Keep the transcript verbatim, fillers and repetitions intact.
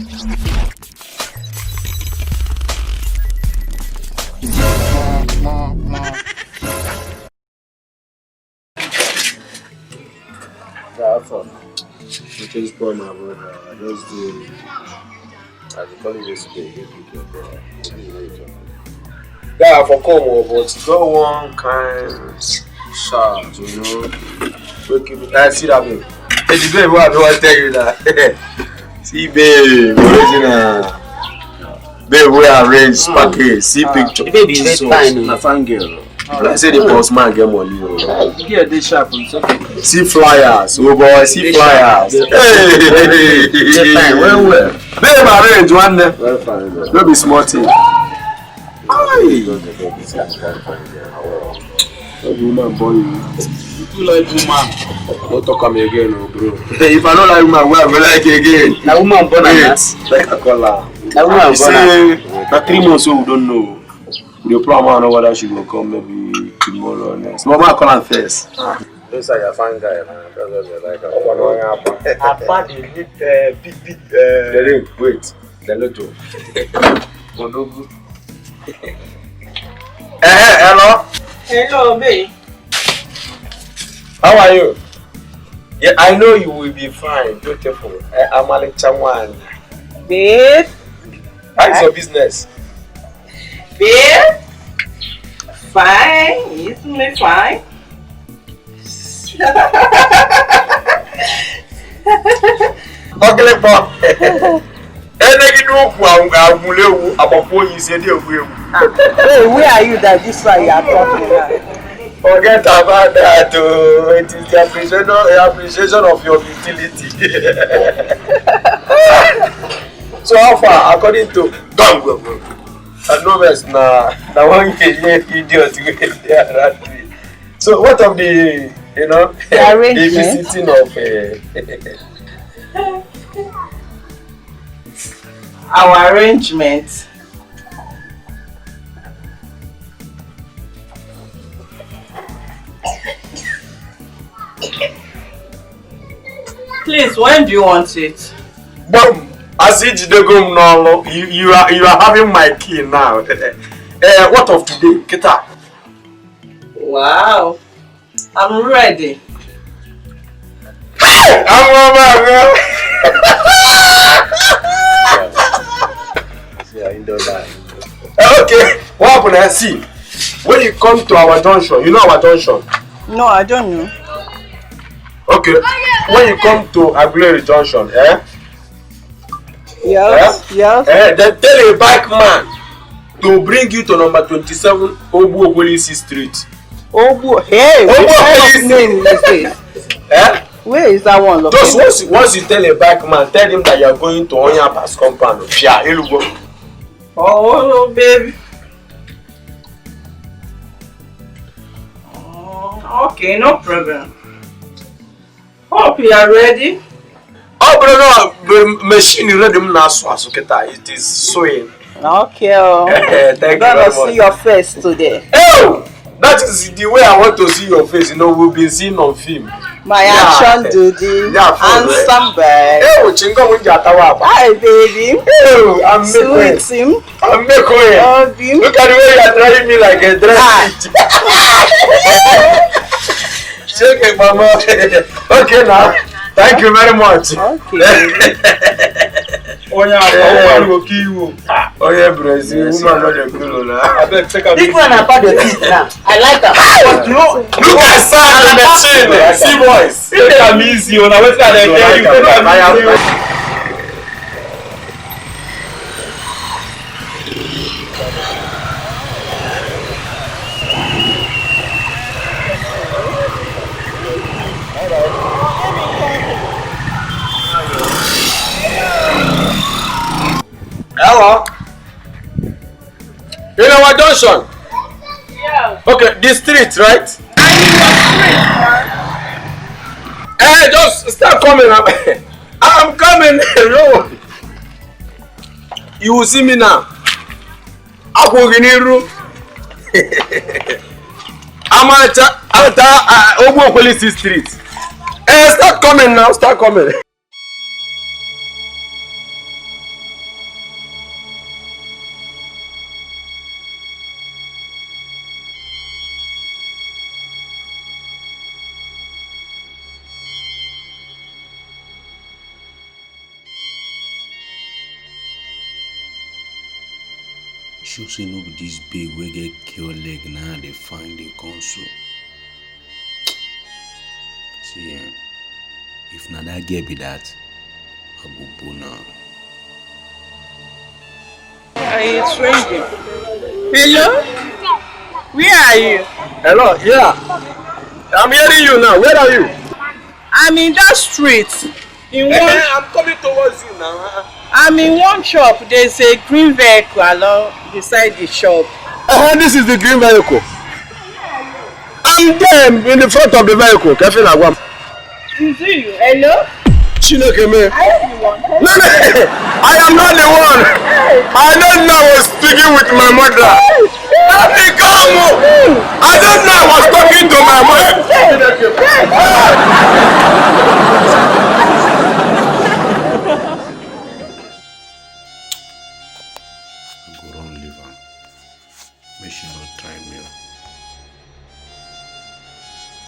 That's all. You just spoil my brother. I just do. I dey call you yesterday, you pick your call. Yeah, I for come o, but e get one kind shout, you know. Wey keep me. I see that babe. Hey, the babe wey I be wan tell you that. See babe, original. Babe wey arrange package, see picture. The babe is fine o. Na fine girl. Like say the boss man get money o. The girl dey sharp o, it's okay. See flyers, oh boy, see flyers. Hey, well, well. Babe arrange one day. Well fine, man. No be small thing. Aye. No be woman born you. You too like woman. No talk am again, oh bro. If I no like woman, where I go like again? Na woman born am. Wait, make I call her. Na woman born am. Say na three months wey we don know. We dey plan am, I know whether she go come maybe tomorrow or next. But make I call am first. Those are your fine guy, man. That's what they like. Open on your apple. Apart dey need, uh, big, big, uh, the ring, wait. The lotto. Odogu. Eh, hello. Hello, babe. How are you? Yeah, I know you will be fine, beautiful. Eh, Amalicha one. Babe. How is your business? Babe. Fine. It's me fine. Ugly boy. Enegide okwu anwụlewu agbakwa onye isi dị egwu egwu. Hey, where are you that this one you are talking now? Forget about that. Oh. It is the appreciation, the appreciation of your utility. So how far, according to Gong Gong Gong? I know best na na one K idiot wey dey around me. So what of the, you know, the visiting of, uh, our arrangement? Please, when do you want it? Boom! As you dey go, no, you, you are, you are having my key now. Eh, what of today? Kita. Wow. I'm ready. Hey! I'm over, man. Okay, what happen? I see. When you come to our junction, you know our junction? No, I don't know. Okay, when you come to Aguleri Junction, eh? Yes, eh? Yes. Eh, then tell a bike man to bring you to number twenty-seven Ogbu Okwelisi Street. Ogbu, hey, what kind of name is this? Eh? Where is that one located? Just once, once you tell a bike man, tell him that you are going to Onye Aba's compound. Fia, Elugo. Oh, baby. Mm, okay, no problem. Hope you are ready. Oh, brother, the machine ready now, so as kita, it is sewing. Okay, oh. Thank you very much. I'm gonna see your face today. Oh, that is the way I want to see your face. You know, we've been seeing on film. My action do the handsome boy. Hey, Chingo Winja Tawaba. Hi, baby. Hey, I'm sweet him. I'm making. Look at the way you are trying me like a dress. Shake it, mama. Okay, now. Thank you very much. Okay. Oh yeah, I want to kill you. Oh yeah, bro. See, woman not a cool now. I bet take a big one about the teeth now. I like that. But you know, look at Sam and the chin. See, boys. Take am easy. Una wetin I dey tell you. Take am easy. Hello. In our junction. Yeah. Okay, the street, right? I mean the street, man. Eh, just start coming. I'm, I'm coming. No. You will see me now. Akwụghị n'iru. Amacha, Ata, uh, Ogbu Okwelisi Street. Eh, start coming now, start coming. Sure say no be this babe wey get cure leg na I dey find dey come so. See, eh, if na that girl be that, I go bone am. It's ringing. Hello? Where are you? Hello, yeah. I'm hearing you now. Where are you? I'm in that street. In one, Eh, I'm coming towards you now. I'm in one shop. There's a green vehicle along beside the shop. Uh, this is the green vehicle. I'm there in the front of the vehicle. Kefin Agwam. Is it you? Hello? Chineke me. Are you the one? No, no, I am not the one. I don't know I was speaking with my mother. Let me come. I don't know I was talking to my mother. I go run leave am. Make she no try me o.